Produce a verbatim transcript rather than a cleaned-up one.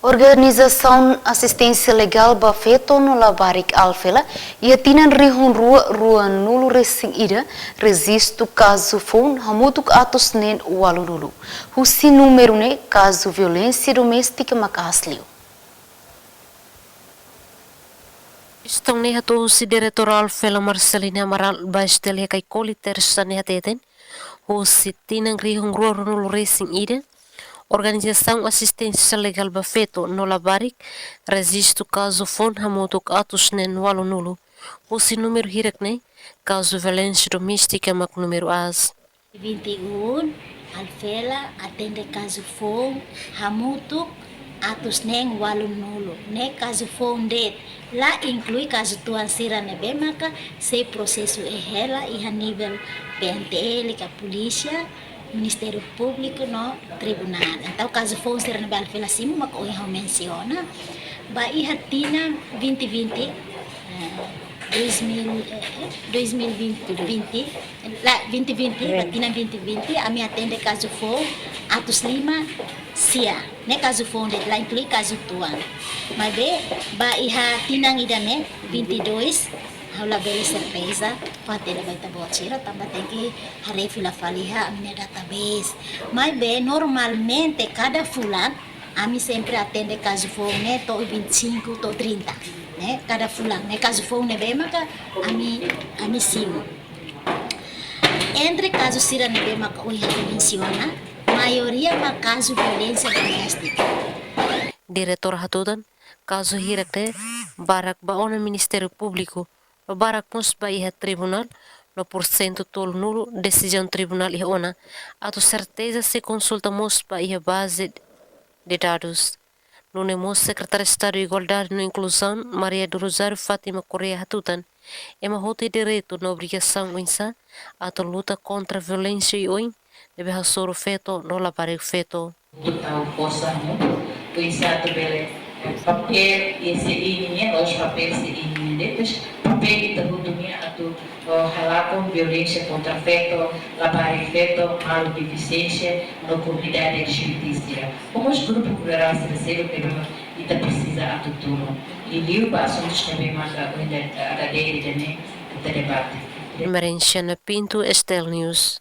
Organizasaun Asisténsia Legál ba Feto no Labarik Alfela, iha tinan rihun rua ruanulu resin ida, rejistu kazu foun hamutuk atus neen ualunulu. Husi númeru ne'e, kazu violénsia doméstika mak aas liu. Kestaun ne'e hato'o husi Diretora Alfela Marcelina Amaral Bastel iha Caicoli, Tersa ne'e hateten, husi tinan rihun rua ruanulu resin ida, Organizasaun Asisténsia Legál ba Feto no Labarik rejistu kazu foun hamutuk atus neen ualunulu. Husi númeru hirak ne'e, kazu violénsia doméstika mak númeru aas. Vinte e um, Alfela atende kazu foun hamutuk atus neen ualunulu. Ne'e kazu foun de'it, la inklui kazu tuan sira ne'ebé maka sei prosesu hela iha nivel P N T L ka polísia, Ministériu Públiku no tribunál. Entaun, kazu foun sira ne'ebé Alfela simu maka ohin ha'u mensiona. Ba iha tinan vinte vinte, eh, dois mil, eh, eh, dois mil vinte, vinte, la, vinte vinte, ba tinan vinte vinte, ami atende kazu foun atus lima sia. Ne'e kazu foun de'it, la inklui kazu tuan. Maibé, ba iha tinan ida-ne'e, vinte e dois, ha'u labele serteza, fó hatene ba ita-boot sira, tanba tenke haree fila fali iha ami-nia database. Maibé, normalmente, kada fulan, ami sempre atende kazu foun ne'e to'o vinte e cinco, to'o trinta, ne'e? Kada fulan, ne'e kazu foun ne'ebé maka ami, ami simu. Entre kazu sira ne'ebé maka ohin ha'u mensiona, maioria mak kazu violénsia doméstika. Diretora hatutan, kazu hirak ne'e barak ba ona Ministériu Públiku, no barak mós ba iha tribunál, no porsentu tolunulu desizaun tribunál iha ona, atu serteza sei konsulta mós ba iha baze de dadus. Nune'e mós Sekretária Estadu Igualdade no Inkluzaun, Maria do Rosário Fátima Correia hatutan, ema hotu iha direitu no obrigasaun oinsá atu luta kontra violénsia oioin ne'ebé hasoru feto no labarik feto. Atu tau forsa hamutuk, oinsá atu bele, eh, papél iha C I nian, la'ós papél C I nian de'it, papél ita hotu nian atu, oh, halakon violénsia kontra feto, labarik feto, maluk defisiénsia, no komunidade L G B T sira. Ho mós grupu vulnerável sira seluk ne'ebé ita presiza atu tulun. Liuliu ba asuntus ne'ebé maka ohin ita, ita debate, ita debate. Marenciana Pinto, S T L News.